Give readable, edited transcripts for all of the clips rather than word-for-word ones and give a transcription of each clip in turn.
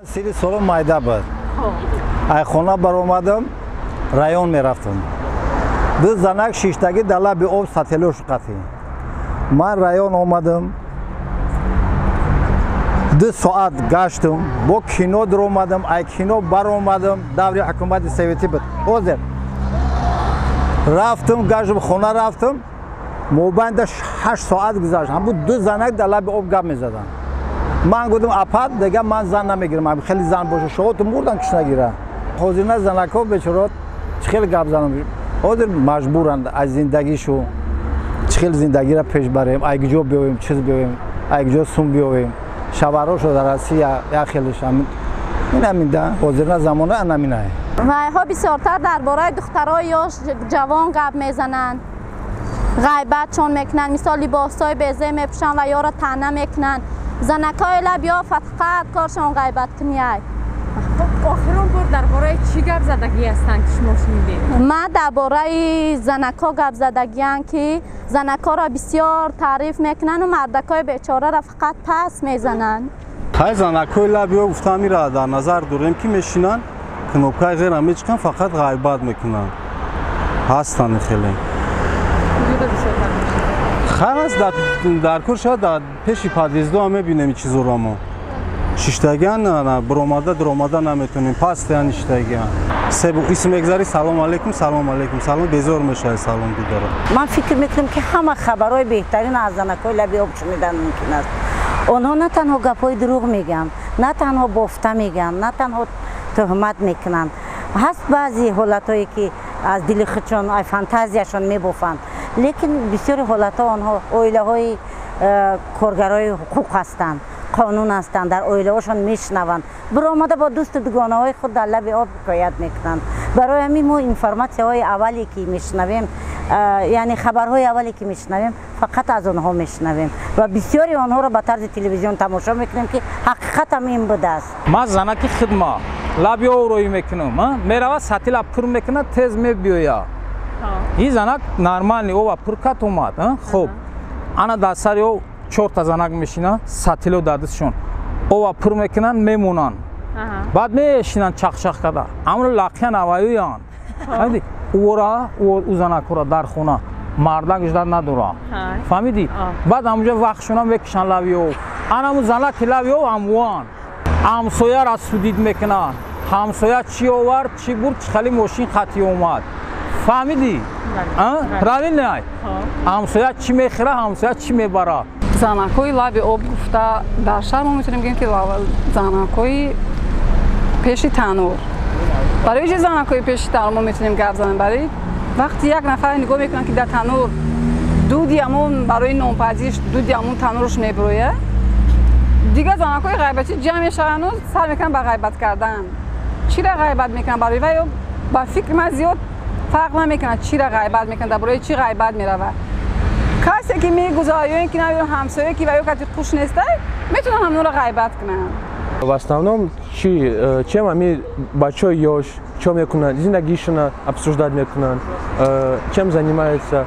Сири соло майда буд. Ай хона баромадам, район мерафтам. Ду занак шиштагӣ дар лаби об, сателош қатӣ. Ман район омадам, 2 соат гаштам, бо кино дуромадам, ай кино баромадам. Даври ҳукумати советӣ буд. Ҳозир рафтам, гаштам, хона рафтам, мобайнда 8 соат гузашт. Ҳамун ду занак дар лаби об гап мезаданд. Ман гуфтам: «Апа, дега ман зан намегирам, хеле зан боша, шооту мурдан киш нагира». Ҳозирна занакҳо бечоро чӣ хел гап занам? Ҳозир маҷбуранд аз зиндагишу, чӣ хел зиндагиро пеш барем, ай куҷо биёвем, чиз биёвем, ай куҷо сум биёвем. Шаварошо дар Россия як хелеш инаминда. Ҳозирна замона анаминае. Вайҳо бисёртар дар бораи духтарои ёш, ҷавон гап мезананд, ғайбатшон мекунанд. Мисол, либосҳои безеб мепӯшанд ва ёро таъна мекунанд. Занакҳои лаб ё фақат коршон ғайбаткунияй. Охирон бор дар бораи чӣ гап задагӣ ҳастанд, ки шумо шунидед? Ман дар бораи занакҳо гап задагиям, ки занакҳоро бисёр таъриф мекунанду мардакҳои бечораро фақат пас мезананд. Ҳай, занакҳои лаби об гуфтам, ира дар назар дорем, ки мешинанд, кнопкаи ғера мечиканд, фақат ғайбат мекунанд. Ҳастанд хеле. Хайр аст, дар кор шояд дар пеши подъездо мебинем ин чизоро. Мо шиштагиан, биромада дуромада наметонем, пастаян, иштагиан. Себу исм мегзари: «Салом алейкум, салом алейкум, салом». Безор мешавад салом дидора. Ман фикр мекунам, ки ҳама хабарҳои беҳтарин аз занакҳои лаби об шунидан мумкин аст. Онҳо на танҳо гапҳои дурӯғ мегӯянд, на танҳо бофта мегӯянд, на танҳо тӯҳмат мекунанд. Ҳаст баъзе ҳолатҳое, ки аз дили худшон, фантазияшон мебофанд, лекин бисёри ҳолатҳо онҳо оилаҳои коргарои ҳуқуқ ҳастанд, қонун ҳастанд, дар оилаҳошон мешунаванд, биромада бо дӯсту дугонаҳои худ дар лаби об ҳикоят мекунанд. Барои ҳамин мо информатсияҳои аввале, ки мешунавем, яъне хабарҳои аввале, ки мешунавем, фақат аз онҳо мешунавем ва бисёри онҳоро ба тарзи телевизион тамошо мекунем, ки ҳақиқатам ин будааст. Ман занаки хидма лаби об рӯй мекунам, мерава, сатила пур мекунад, тез мебиёя. Ин занак нормальный ова пур кат омад. Хуб, ана дар сари об чорта занак мешинанд, сатило дар дастшон, ова пур мекунанд, мемонанд, баъд мешинанд чақчақ карда. Амро лақиян аваюянд, фаҳмидӣ? Ӯра, ӯ занакҳоро дар хона мардак ждать надора, фаҳмидӣ? Баъд ҳамунҷо вақтшона мекушанд лаби об. Анаму занаки лаби об ҳамуан ҳамсояра судить мекунанд: ҳамсоя чӣ овард, чӣ бурд, чӣ хали мошин хатӣ омад, фаҳмидӣ? Правильно, ҳамсоя чӣ мехӯра, ҳамсоя чӣ мебара. Занакҳои лаби об гуфта, дар шаҳр мо метавонем гӯем, ки занакҳои пеши танур. Барои чи занакҳои пеши танур мо метавонем гап занем? Барои вақти як нафар нигоҳ мекунад, ки дар танур дуди ҳамон барои нонпазиш, дуди ҳамон танурш мебирояд, дигар занакҳои ғайбатӣ ҷамъ мешаванду сар мекунанд ба ғайбат кардан. Чира ғайбат мекунанд? Барои вай, ба фикри ман, зиёд фарқ намекунад, чира ғайбат мекунад, дар бораи чӣ ғайбат меравад. Касе ки мегузарад ё ин ки намедонам, ҳамсоя, ки ва ё кати хуш нестай, метавонанд ҳамонро ғайбат кунанд. В основном чи чем ами бачаҳои ёш чо мекунанд, зиндагишона обсуждать мекунанд, чем занимаются,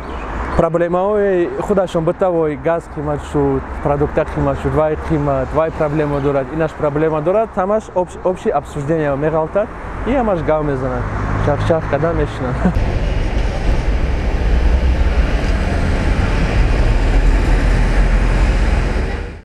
проблемаҳои худашон, бытовой: газ қимат шуд, продукта қимат шуд, вай қимат, вай проблема дорад, инаш проблема дорад. Ҳамаш общий обсуждение меғалтад и ҳамаш гав мезананд, чахчах кардан мешинанд.